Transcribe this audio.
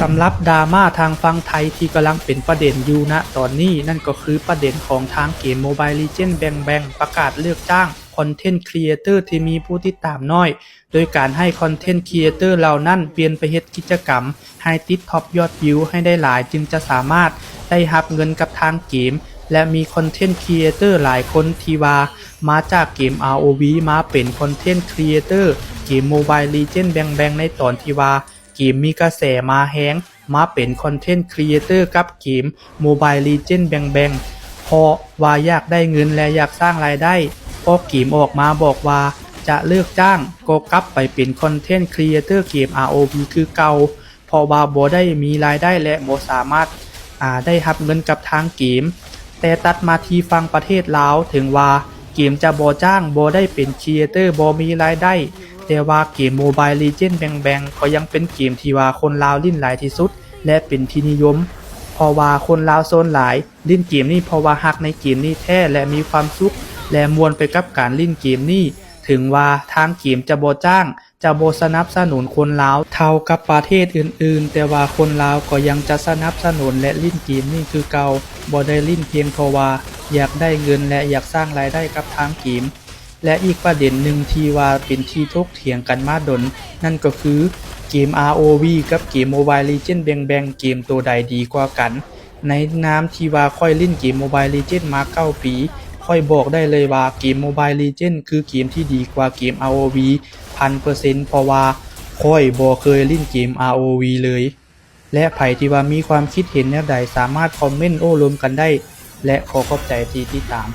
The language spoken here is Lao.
ສຳລັບດຣາມາທາງຝັ່ງໄທທີ່ກຳລັງເປັນປະເດັນຢູ່ນະຕອນນີ້ ນັ້ນກໍຄືປະເດັນຂອງທາງເກມ Mobile Legend Bang Bang ປະກາດເລີກຈ້າງຄອນເທັນຄຣີເອເຕີທີ່ມີຜູ້ຕິດຕາມໜ້ອຍ ໂດຍການໃຫ້ຄອນເທັນຄຣີເອເຕີເຫຼົ່ານັ້ນປ່ຽນໄປເຮັດກິດຈະກຳໃຫ້ຕິດທັອບຍອດວິວໃຫ້ໄດ້ຫຼາຍ ຈຶ່ງຈະສາມາດໄດ້ຮັບເງິນກັບທາງເກມ ແລະ ມີຄອນເທັນຄຣີເອເຕີຫຼາຍຄົນທີ່ວ່າມາຈາກເກມ ROV ມາເປັນຄອນເທັນຄຣີເອເຕີເກມ Mobile Legend Bang Bang ໃນຕອນທີ່ວ່າ ເກມມີກະແສມາແຮງ ມາເປັນຄອນເທັນຄຣີເອເຕີກັບເກມ Mobile Legend Bang Bang ເພາະວ່າຢາກໄດ້ເງິນ ແລະ ຢາກສ້າງລາຍໄດ້ ເພາະເກມອອກມາບອກວ່າຈະເລີກຈ້າງ ກໍກັບໄປເປັນຄອນເທັນຄຣີເອເຕີເກມ ROV ຄືເກົ່າ ເພາະວ່າບໍ່ໄດ້ມີລາຍໄດ້ ແລະ ບໍ່ສາມາດ ອາ ໄດ້ຮັບເງິນກັບທາງເກມ. ແຕ່ຕັດມາທີ່ຝັ່ງປະເທດລາວ ເຖິງວ່າເກມຈະບໍ່ຈ້າງ ບໍ່ໄດ້ເປັນຄຣີເອເຕີ ບໍ່ມີລາຍໄດ້ ແຕ່ວ່າເກມ Mobile Legend Bang Bang ກໍຍັງເປັນເກມທີ່ວ່າຄົນລາວຫຼິ້ນຫຼາຍທີ່ສຸດ ແລະ ເປັນທີ່ນິຍົມ ເພາະວ່າຄົນລາວສ່ວນຫຼາຍຫຼິ້ນເກມນີ້ ເພາະວ່າຮັກໃນເກມນີ້ແທ້ ແລະ ມີຄວາມສຸກ ແລະ ມ່ວນໄປກັບການຫຼິ້ນເກມນີ້ ເຖິງວ່າທາງເກມຈະບໍ່ຈ້າງ ຈະບໍ່ສະໜັບສະໜູນຄົນລາວເທົ່າກັບປະເທດອື່ນໆ ແຕ່ວ່າຄົນລາວກໍຍັງຈະສະໜັບສະໜູນ ແລະ ຫຼິ້ນເກມນີ້ຄືເກົ່າ ບໍ່ໄດ້ຫຼິ້ນພຽງເພາະວ່າຢາກໄດ້ເງິນ ແລະ ຢາກສ້າງລາຍໄດ້ກັບທາງເກມ. ແລະ ອີກປະເດັນໜຶ່ງທີ່ວ່າເປັນທີ່ຖົກຖຽງກັນມາດົນ ນັ້ນກໍຄືເກມ ROV ກັບເກມ Mobile Legend Bang Bang ເກມໂຕໃດດີກວ່າກັນ? ໃນນາມທີ່ວ່າຂ້ອຍຫຼິ້ນເກມ Mobile Legend ມາເກົ້າປີ ຂ້ອຍບອກໄດ້ເລີຍວ່າເກມ Mobile Legend ຄືເກມທີ່ດີກວ່າເກມ ROV ພັນເປີເຊັນ ເພາະວ່າຂ້ອຍບໍ່ເຄີຍຫຼິ້ນເກມ ROV ເລີຍ. ແລະ ໃຜທີ່ວ່າມີຄວາມຄິດເຫັນແນວໃດ ສາມາດຄອມເມັນໂອ້ລົມກັນໄດ້ ແລະ ຂໍຂອບໃຈທີ່ຕິດຕາມ.